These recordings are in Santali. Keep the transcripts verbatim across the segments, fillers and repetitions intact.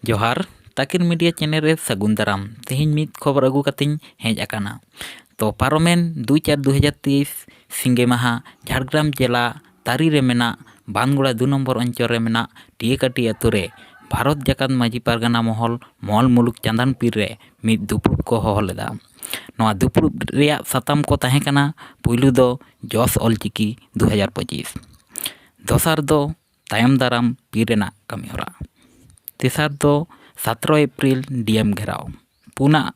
ᱡᱚᱦᱟᱨ, ᱛᱟᱹᱠᱤᱱ ᱢᱤᱰᱤᱭᱟ ᱪᱮᱱᱮᱞ ᱨᱮ ᱥᱟᱹᱜᱩᱱ ᱫᱟᱨᱟᱢ᱾ ᱛᱮᱦᱮᱧ ᱢᱤᱫ ᱠᱷᱚᱵᱚᱨ ᱟᱹᱜᱩ ᱠᱟᱛᱮᱧ ᱦᱮᱡ ᱟᱠᱟᱱᱟ᱾ ᱛᱚ, ᱯᱟᱨᱚᱢᱮᱱ ᱫᱩᱭ ᱪᱟᱨ ᱫᱩ ᱦᱟᱡᱟᱨ ᱛᱮᱭᱤᱥ ᱥᱤᱸᱜᱮ ᱢᱟᱦᱟ ᱡᱷᱟᱲᱜᱨᱟᱢ ᱡᱮᱞᱟ ᱛᱟᱹᱨᱤ ᱨᱮ ᱢᱮᱱᱟᱜ ᱵᱟᱱᱜᱚᱲᱟ ᱫᱩ ᱱᱚᱢᱵᱚᱨ ᱚᱧᱪᱚᱞ ᱨᱮ ᱢᱮᱱᱟᱜ ᱴᱤᱭᱟᱹᱠᱟᱹᱴᱤ ᱟᱹᱛᱩ ᱨᱮ ᱵᱷᱟᱨᱚᱛ ᱡᱟᱠᱟᱛ ᱢᱟᱹᱡᱷᱤ ᱯᱟᱨᱜᱟᱱᱟ ᱢᱚᱦᱚᱞ ᱢᱚᱞ ᱢᱩᱞᱩᱠ ᱪᱟᱸᱫᱟᱱ ᱯᱤᱨ ᱨᱮ ᱢᱤᱫ ᱫᱩᱯᱲᱩᱵ ᱠᱚ ᱦᱚᱦᱚ ᱞᱮᱫᱟ᱾ ᱱᱚᱣᱟ ᱫᱩᱯᱲᱩᱵ ᱨᱮᱭᱟᱜ ᱥᱟᱛᱟᱢ ᱠᱚ ᱛᱟᱦᱮᱸ ᱠᱟᱱᱟ, ᱯᱩᱭᱞᱩ ᱫᱚ ᱡᱚᱥ ᱚᱞᱪᱤᱠᱤ ᱫᱩ ᱦᱟᱡᱟᱨ ᱯᱚᱸᱪᱤᱥ, ᱫᱚᱥᱟᱨ ᱫᱚ ᱛᱟᱭᱚᱢ ᱫᱟᱨᱟᱢ ᱯᱤᱨ ᱨᱮᱱᱟᱜ ᱠᱟᱹᱢᱤᱦᱚᱨᱟ, ᱛᱮᱥᱟᱨ ᱫᱚ ᱥᱟᱛᱨᱚ ᱮᱯᱨᱤᱞ ᱰᱤ ᱮᱢ ᱜᱷᱮᱨᱟᱣ, ᱯᱩᱱᱟᱜ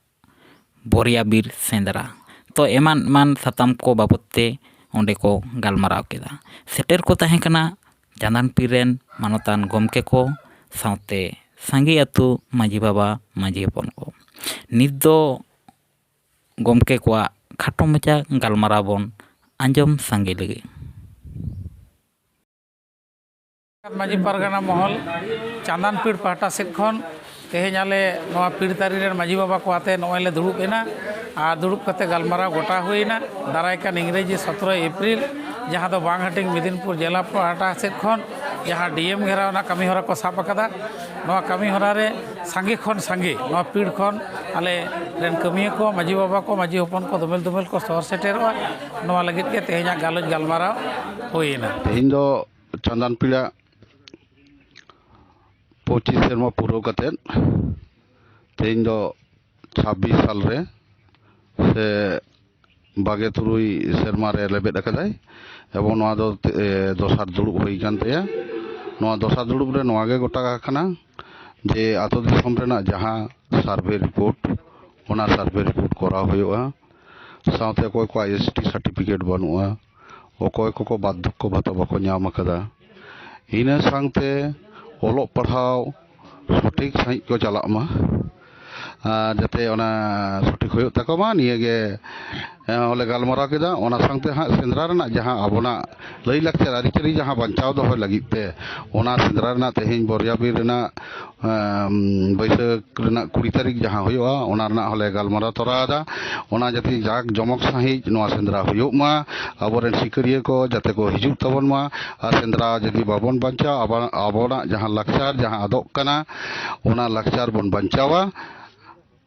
ᱵᱚᱨᱭᱟ ᱵᱤᱨ ᱥᱮᱸᱫᱽᱨᱟ᱾ ᱛᱚ, ᱮᱢᱟᱱ ᱮᱢᱟᱱ ᱥᱟᱛᱟᱢ ᱠᱚ ᱵᱟᱵᱚᱫ ᱛᱮ ᱚᱸᱰᱮ ᱠᱚ ᱜᱟᱞᱢᱟᱨᱟᱣ ᱠᱮᱫᱟ᱾ ᱥᱮᱴᱮᱨ ᱠᱚ ᱛᱟᱦᱮᱸ ᱠᱟᱱᱟ ᱪᱟᱸᱫᱟᱱ ᱯᱤᱨ ᱨᱮᱱ ᱢᱟᱱᱚᱛᱟᱱ ᱜᱚᱢᱠᱮ ᱠᱚ ᱥᱟᱶᱛᱮ ᱥᱟᱸᱜᱮ ᱟᱹᱛᱩ ᱢᱟᱹᱡᱷᱤ ᱵᱟᱵᱟ, ᱢᱟᱹᱡᱷᱤ ᱦᱚᱯᱚᱱ ᱠᱚ᱾ ᱱᱤᱛ ᱫᱚ ᱜᱚᱢᱠᱮ ᱠᱚᱣᱟᱜ ᱠᱷᱟᱴᱚ ᱢᱟᱪᱷᱟ ᱜᱟᱞᱢᱟᱨᱟᱣ ᱵᱚᱱ ᱟᱸᱡᱚᱢ ᱥᱟᱸᱜᱮ ᱞᱮᱜᱮ᱾ ᱢᱟᱹᱡᱷᱤ ᱯᱟᱨᱜᱟᱱᱟ ᱢᱚᱦᱚᱞ ᱪᱟᱸᱫᱟᱱ ᱯᱤᱲ ᱯᱟᱦᱴᱟ ᱥᱮᱫ ᱠᱷᱚᱱ ᱛᱮᱦᱮᱧ ᱟᱞᱮ ᱱᱚᱣᱟ ᱯᱤᱲ ᱛᱟᱹᱨᱤ ᱨᱮᱱ ᱢᱟᱹᱡᱷᱤ ᱵᱟᱵᱟ ᱠᱚ ᱟᱛᱮ ᱱᱚᱜᱼᱚᱭ ᱞᱮ ᱫᱩᱲᱩᱵ ᱮᱱᱟ ᱟᱨ ᱫᱩᱲᱩᱵ ᱠᱟᱛᱮ ᱜᱟᱞᱢᱟᱨᱟᱣ ᱜᱚᱴᱟ ᱦᱩᱭ ᱮᱱᱟ᱾ ᱫᱟᱨᱟᱭ ᱠᱟᱱ ᱤᱝᱨᱮᱡᱤ ᱥᱚᱛᱨᱚᱭ ᱮᱯᱨᱤᱞ, ᱡᱟᱦᱟᱸ ᱫᱚ ᱵᱟᱝ ᱦᱟᱹᱴᱤᱧ ᱢᱮᱫᱤᱱᱯᱩᱨ ᱡᱮᱞᱟ ᱯᱟᱦᱴᱟ ᱥᱮᱫ ᱠᱷᱚᱱ ᱡᱟᱦᱟᱸ ᱰᱤ ᱮᱢ ᱜᱷᱮᱨᱟᱣ ᱨᱮᱱᱟᱜ ᱠᱟᱹᱢᱤ ᱦᱚᱨᱟ ᱠᱚ ᱥᱟᱵ ᱟᱠᱟᱫᱟ, ᱱᱚᱣᱟ ᱠᱟᱹᱢᱤ ᱦᱚᱨᱟ ᱨᱮ ᱥᱟᱸᱜᱮ ᱠᱷᱚᱱ ᱥᱟᱸᱜᱮ ᱱᱚᱣᱟ ᱯᱤᱲ ᱠᱷᱚᱱ ᱟᱞᱮ ᱨᱮᱱ ᱠᱟᱹᱢᱤᱭᱟᱹ ᱠᱚ, ᱢᱟᱹᱡᱷᱤ ᱵᱟᱵᱟ ᱠᱚ, ᱢᱟᱹᱡᱷᱤ ᱦᱚᱯᱚᱱ ᱠᱚ ᱫᱚᱢᱮᱞ ᱫᱚᱢᱮᱞ ᱠᱚ ᱥᱚᱦᱚᱨ ᱥᱮᱴᱮᱨᱚᱜᱼᱟ᱾ ᱱᱚᱣᱟ ᱞᱟᱹᱜᱤᱫ ᱜᱮ ᱛᱮᱦᱮᱧᱟᱜ ᱜᱟᱞᱚᱪ ᱜᱟᱞᱢᱟᱨᱟᱣ ᱦᱩᱭ ᱮᱱᱟ᱾ ᱛᱮᱦᱮᱧ ᱫᱚ ᱪᱟᱸᱫᱟᱱ ᱯᱤᱲᱟᱜ ᱯᱚᱸᱪᱤᱥ ᱥᱮᱨᱢᱟ ᱯᱩᱨᱟᱹᱣ ᱠᱟᱛᱮᱫ, ᱛᱮᱦᱮᱧ ᱫᱚ ᱪᱷᱟᱵᱵᱤᱥ ᱥᱟᱞ ᱨᱮ ᱥᱮ ᱵᱟᱜᱮ ᱛᱩᱨᱩᱭ ᱥᱮᱨᱢᱟ ᱨᱮ ᱞᱮᱵᱮᱫ ᱟᱠᱟᱫᱟᱭ᱾ ᱮᱵᱚᱝ ᱱᱚᱣᱟ ᱫᱚ, ᱮ, ᱫᱚᱥᱟᱨ ᱫᱩᱲᱩᱵ ᱦᱩᱭ ᱠᱟᱱ ᱛᱟᱭᱟ᱾ ᱱᱚᱣᱟ ᱫᱚᱥᱟᱨ ᱫᱩᱲᱩᱵ ᱨᱮ ᱱᱚᱣᱟ ᱜᱮ ᱜᱚᱴᱟ ᱟᱠᱟᱱᱟ ᱡᱮ ᱟᱹᱛᱩ ᱫᱤᱥᱚᱢ ᱨᱮᱱᱟᱜ ᱡᱟᱦᱟᱸ ᱥᱟᱨᱵᱷᱮ ᱨᱤᱯᱳᱨᱴ, ᱚᱱᱟ ᱥᱟᱨᱵᱷᱮ ᱨᱤᱯᱳᱨᱴ ᱠᱚᱨᱟᱣ ᱦᱩᱭᱩᱜᱼᱟ᱾ ᱥᱟᱶᱛᱮ ᱚᱠᱚᱭ ᱠᱚᱣᱟᱜ ᱮᱥ ᱴᱤ ᱥᱟᱨᱴᱤᱯᱷᱤᱠᱮᱴ ᱵᱟᱹᱱᱩᱜᱼᱟ, ᱚᱠᱚᱭ ᱠᱚᱠᱚ ᱵᱟᱨᱫᱷᱚᱠᱠᱚ ᱵᱷᱟᱛᱟ ᱵᱟᱠᱚ ᱧᱟᱢ ᱟᱠᱟᱫᱟ, ᱤᱱᱟᱹ ᱥᱟᱶᱛᱮ ᱚᱞᱚᱜ ᱯᱟᱲᱦᱟᱣ ᱥᱚᱴᱷᱤᱠ ᱥᱟᱺᱦᱤᱡ ᱠᱚ ᱪᱟᱞᱟᱜ ᱢᱟ᱾ ᱟᱨ ᱡᱟᱛᱮ ᱚᱱᱟ ᱥᱚᱴᱷᱤᱠ ᱦᱩᱭᱩᱜ ᱛᱟᱠᱚ ᱢᱟ, ᱱᱤᱭᱟᱹ ᱜᱮ ᱦᱚᱸᱞᱮ ᱜᱟᱞᱢᱟᱨᱟᱣ ᱠᱮᱫᱟ᱾ ᱚᱱᱟ ᱥᱟᱶᱛᱮ ᱦᱟᱸᱜ ᱥᱮᱸᱫᱽᱨᱟ ᱨᱮᱱᱟᱜ ᱡᱟᱦᱟᱸ ᱟᱵᱚᱱᱟᱜ ᱞᱟᱹᱭᱼᱞᱟᱠᱪᱟᱨ ᱟᱹᱨᱤᱪᱟᱹᱞᱤ ᱡᱟᱦᱟᱸ ᱵᱟᱧᱪᱟᱣ ᱫᱚᱦᱚᱭ ᱞᱟᱹᱜᱤᱫ ᱛᱮ, ᱚᱱᱟ ᱥᱮᱸᱫᱽᱨᱟ ᱨᱮᱱᱟᱜ ᱛᱮᱦᱮᱧ ᱵᱚᱨᱭᱟ ᱵᱤᱨ ᱨᱮᱱᱟᱜ ᱮᱢ, ᱵᱟᱹᱭᱥᱟᱹᱠᱷ ᱨᱮᱱᱟᱜ ᱠᱩᱲᱤ ᱛᱟᱹᱨᱤᱠᱷ ᱡᱟᱦᱟᱸ ᱦᱩᱭᱩᱜᱼᱟ, ᱚᱱᱟ ᱨᱮᱱᱟᱜ ᱦᱚᱸᱞᱮ ᱜᱟᱞᱢᱟᱨᱟᱣ ᱛᱚᱨᱟ ᱮᱫᱟ᱾ ᱚᱱᱟ ᱡᱟᱛᱮ ᱡᱟᱠ ᱡᱚᱢᱚᱠ ᱥᱟᱺᱦᱤᱡ ᱱᱚᱣᱟ ᱥᱮᱸᱫᱽᱨᱟ ᱦᱩᱭᱩᱜ ᱢᱟ, ᱟᱵᱚᱨᱮᱱ ᱥᱤᱠᱟᱹᱨᱤᱭᱟᱹ ᱠᱚ ᱡᱟᱛᱮ ᱠᱚ ᱦᱤᱡᱩᱜ ᱛᱟᱵᱚᱱ ᱢᱟ᱾ ᱟᱨ ᱥᱮᱸᱫᱽᱨᱟ ᱡᱩᱫᱤ ᱵᱟᱵᱚᱱ ᱵᱟᱧᱪᱟᱣᱟ, ᱟᱵᱚ-, ᱟᱵᱚᱱᱟᱜ ᱡᱟᱦᱟᱸ ᱞᱟᱠᱪᱟᱨ ᱡᱟᱦᱟᱸ ᱟᱫᱚᱜ ᱠᱟᱱᱟ, ᱚᱱᱟ ᱞᱟᱠᱪᱟᱨ ᱵᱚᱱ ᱵᱟᱧᱪᱟᱣᱟ᱾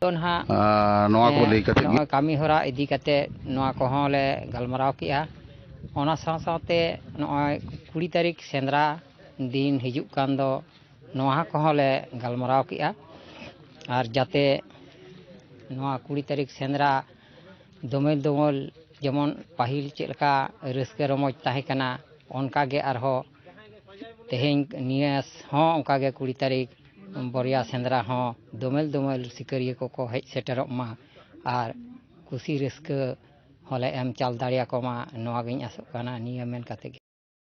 ᱛᱚ ᱱᱟᱦᱟᱜ, ᱟᱨ ᱱᱚᱣᱟ ᱠᱚ ᱮᱸ, ᱞᱟᱹᱭ ᱠᱟᱛᱮ ᱜᱮ ᱱᱚᱜᱼᱚᱭ ᱠᱟᱹᱢᱤ ᱦᱚᱨᱟ ᱤᱫᱤ ᱠᱟᱛᱮ ᱱᱚᱣᱟ ᱠᱚᱦᱚᱸ ᱞᱮ ᱜᱟᱞᱢᱟᱨᱟᱣ ᱠᱮᱜᱼᱟ᱾ ᱚᱱᱟ ᱥᱟᱶ ᱥᱟᱶᱛᱮ ᱱᱚᱜᱼᱚᱭ ᱠᱩᱲᱤ ᱛᱟᱹᱨᱤᱠᱷ ᱥᱮᱸᱫᱽᱨᱟ ᱫᱤᱱ ᱦᱤᱡᱩᱜ ᱠᱟᱱ ᱫᱚ, ᱱᱚᱣᱟ ᱠᱚᱦᱚᱸ ᱞᱮ ᱜᱟᱞᱢᱟᱨᱟᱣ ᱠᱮᱜᱼᱟ᱾ ᱟᱨ ᱡᱟᱛᱮ ᱱᱚᱣᱟ ᱠᱩᱲᱤ ᱛᱟᱹᱨᱤᱠᱷ ᱥᱮᱸᱫᱽᱨᱟ ᱫᱚᱢᱮᱞ ᱫᱚᱢᱮᱞ, ᱡᱮᱢᱚᱱ ᱯᱟᱹᱦᱤᱞ ᱪᱮᱫ ᱞᱮᱠᱟ ᱨᱟᱹᱥᱠᱟᱹ ᱨᱚᱢᱚᱡᱽ ᱛᱟᱦᱮᱸ ᱠᱟᱱᱟ, ᱚᱱᱠᱟ ᱜᱮ ᱟᱨᱦᱚᱸ ᱛᱮᱦᱮᱧ ᱱᱤᱭᱟᱹ ᱦᱚᱸ ᱚᱱᱠᱟ ᱜᱮ ᱠᱩᱲᱤ ᱛᱟᱹᱨᱤᱠᱷ ᱵᱚᱨᱭᱟ ᱥᱮᱸᱫᱽᱨᱟ ᱦᱚᱸ ᱫᱚᱢᱮᱞ ᱫᱚᱢᱮᱞ ᱥᱤᱠᱟᱹᱨᱤᱭᱟᱹ ᱠᱚᱠᱚ ᱦᱮᱡ ᱥᱮᱴᱮᱨᱚᱜ ᱢᱟ ᱟᱨ ᱠᱩᱥᱤ ᱨᱟᱹᱥᱠᱟᱹ ᱦᱚᱸᱞᱮ ᱮᱢ ᱪᱟᱞ ᱫᱟᱲᱮᱭᱟᱠᱚ ᱢᱟ, ᱱᱚᱣᱟ ᱜᱤᱧ ᱟᱥᱚᱜ ᱠᱟᱱᱟ᱾ ᱱᱤᱭᱟᱹ ᱢᱮᱱ ᱠᱟᱛᱮ ᱜᱮ